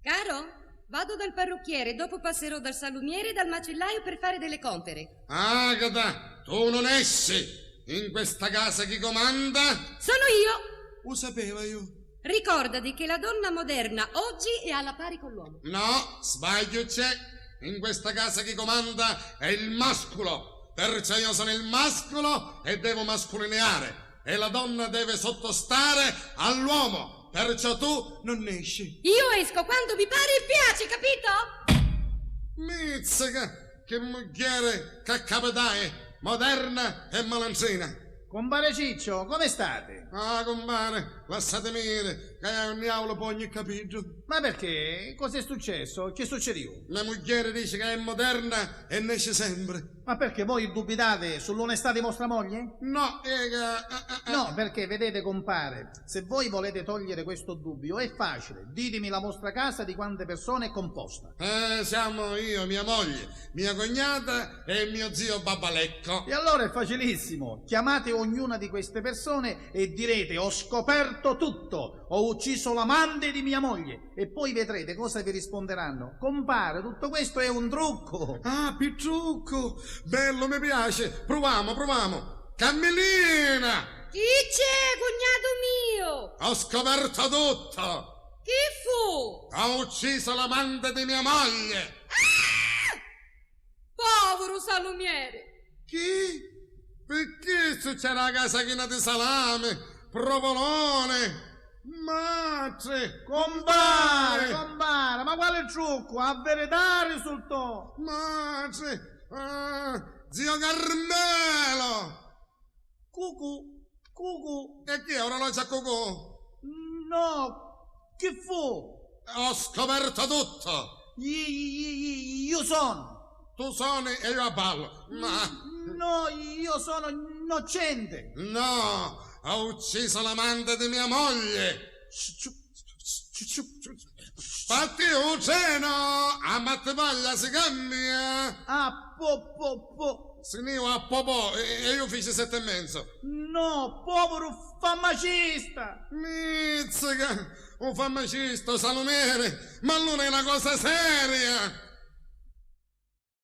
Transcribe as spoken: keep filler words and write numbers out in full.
Caro, vado dal parrucchiere, dopo passerò dal salumiere e dal macellaio per fare delle compere. Agata, tu non esci! In questa casa chi comanda? Sono io! U sapeva io. Ricordati che la donna moderna oggi è alla pari con l'uomo. No, sbaglio c'è. In questa casa chi comanda è il mascolo. Perciò io sono il mascolo e devo mascolineare. E la donna deve sottostare all'uomo. Perciò tu non esci. Io esco quando mi pare e piace, capito? Mizzica, che mugghieri che capitai, moderna e malandrina. Compare Ciccio, come state? Ah, compare, lassatimi iri, ca haiu un diavulu p'ogni capiddu. Ma perché? Cos'è successo? Che succediu? Me mugghieri dici ca è moderna e nesci sempri. Ma perché voi dubitate sull'onestà di vostra moglie? No, eh, eh, eh, eh. No, perché vedete, compare, se voi volete togliere questo dubbio è facile, ditemi la vostra casa di quante persone è composta. Eh, siamo io, mia moglie, mia cognata e mio zio Babbalecco. E allora è facilissimo, chiamate ognuna di queste persone e direte: "Ho scoperto tutto, ho ucciso l'amante di mia moglie", e poi vedrete cosa vi risponderanno. Compare, tutto questo è un trucco. Ah, pi truccu! Bello, mi piace. Pruvamu, pruvamu. Cammilina! Chi c'è, cugnato mio? Ho scoperto tutto! Chi fu? Ho ucciso l'amante di mia moglie! Ah! Povuru salumieri! Chi? Picchì succede la casa china di salami, provolone? Matri! Compare, compare, ma quale truccu? A verità risultò! Matri! Ah, zio Carmelo! Cucù, cucù. E chi è, un orologio a cucù? No, chi fu? Ho scoperto tutto. I-, i-, i-, i-, io sono. Tu soni e io abballo. Ma... No, io sono innocente. No, ho ucciso l'amante di mia moglie. Fatti un treno, a Mattipaglia si cambia. Ah, po, po, po. Si nni va a popò e, e io fici sette e menzo. No, povero farmacista. Mizzica, un farmacista, un salumiere, ma allora è una cosa seria.